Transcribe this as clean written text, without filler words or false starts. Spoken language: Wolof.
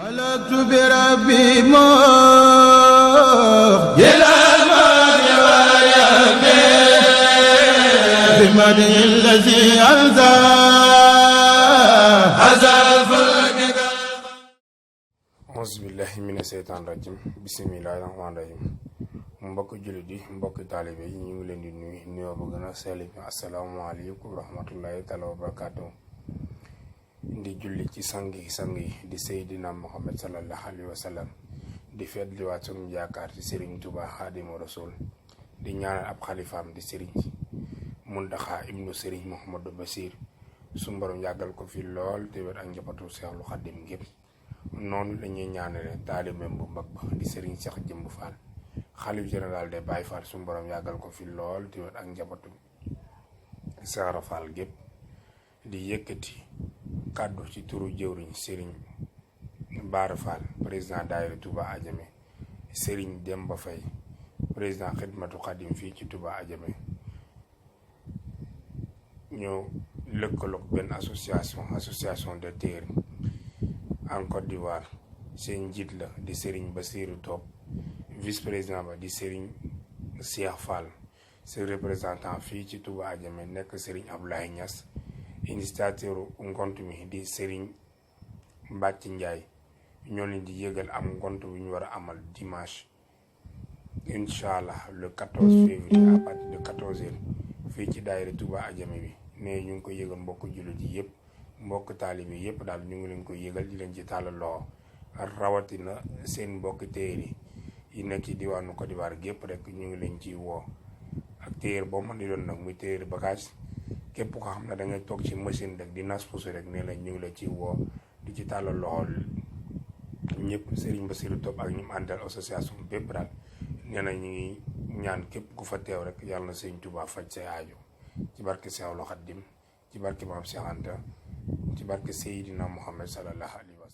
ملكت بربي إلى المجد واليمين بمدح الذي أنزل هذا الفلك. auzu billahi mina seytaan rajim bisimilahi rahmaan rahim. mbokk jullit yi mbokk taalibe yi ñu ngi leen di nuyu nuyoo bu gën a sell bi asalaamaaleykum wa rahmatullahi taala wa barakaatu. di julli ci sang yi di Seydina Muhammad sallallahu alayhi wa sallam, di feetliwaat sunu yaakaar ci Serigne Touba Xaadimu Rasul, di ñaanal ab xalifaam di Serigne Muntaxa ibnu Serigne Mouhamadou Bassir suñu borom yàggal ko fi lool te wér ak njabootu Seexul Xaadim gépp. noonu lañuy ñaanale taalibeem bu mag ba di Serigne Cheikh Jëmb Fall, xalif général des Baye Fall suñu borom yàggal ko fi lool te wér ak njabootu Seex Fall gépp. di yëkkati kàddu ci turu jëwriñ Serigne Bara Fall, président daayira Touba Adjamé, Serigne Demba Faye, président xidmatu Xadim fii ci Touba Adjamé. ñoo lëkkaloog benn association de terre en Côte d'Ivoire. seen njiit la di Serigne Bassirou Top, vice-président ba di Serigne Cheikh Fall, seen représentant fii ci Touba Adjamé nekk Serigne Abdoulaye Niass, initiateur ngont mi di Serigne Mbacke Ndiaye. ñoo leen di yëgal am ngont bu ñu war a amal dimanche incha allah le 14 février à partir de 14h fii ci daayira Touba Adjamé bi. ne ñu ngi ko yëgal mbokk jullit yi yëpp, mbokk taalibe yëpp daal ñu ngi leen ko yëgal di leen ci tàllal loxo, rawatina seen mbokk téere yi nekk ci diwaanu Côte d'Ivoire gépp rek ñu ngi leen ci woo. ak téere boo mën di doon nag muy téere bagage, képp ko xam ne da ngay toog ci machine rek di nas puso rek ne la ñu ngi la ci woo di ci tàllal loxo ñëpp. Serigne Bassirou Top ak ñi mu àndal association bépp daal nee na ñu ngi ñaan képp ku fa teew rek yàlla na Sëñ Tuubaa faj say aajo ci barke Seexul Xaadim, ci barke Maam Seex Anta, ci barke Seydina Muhammad sallallahu alayhi wa sallam.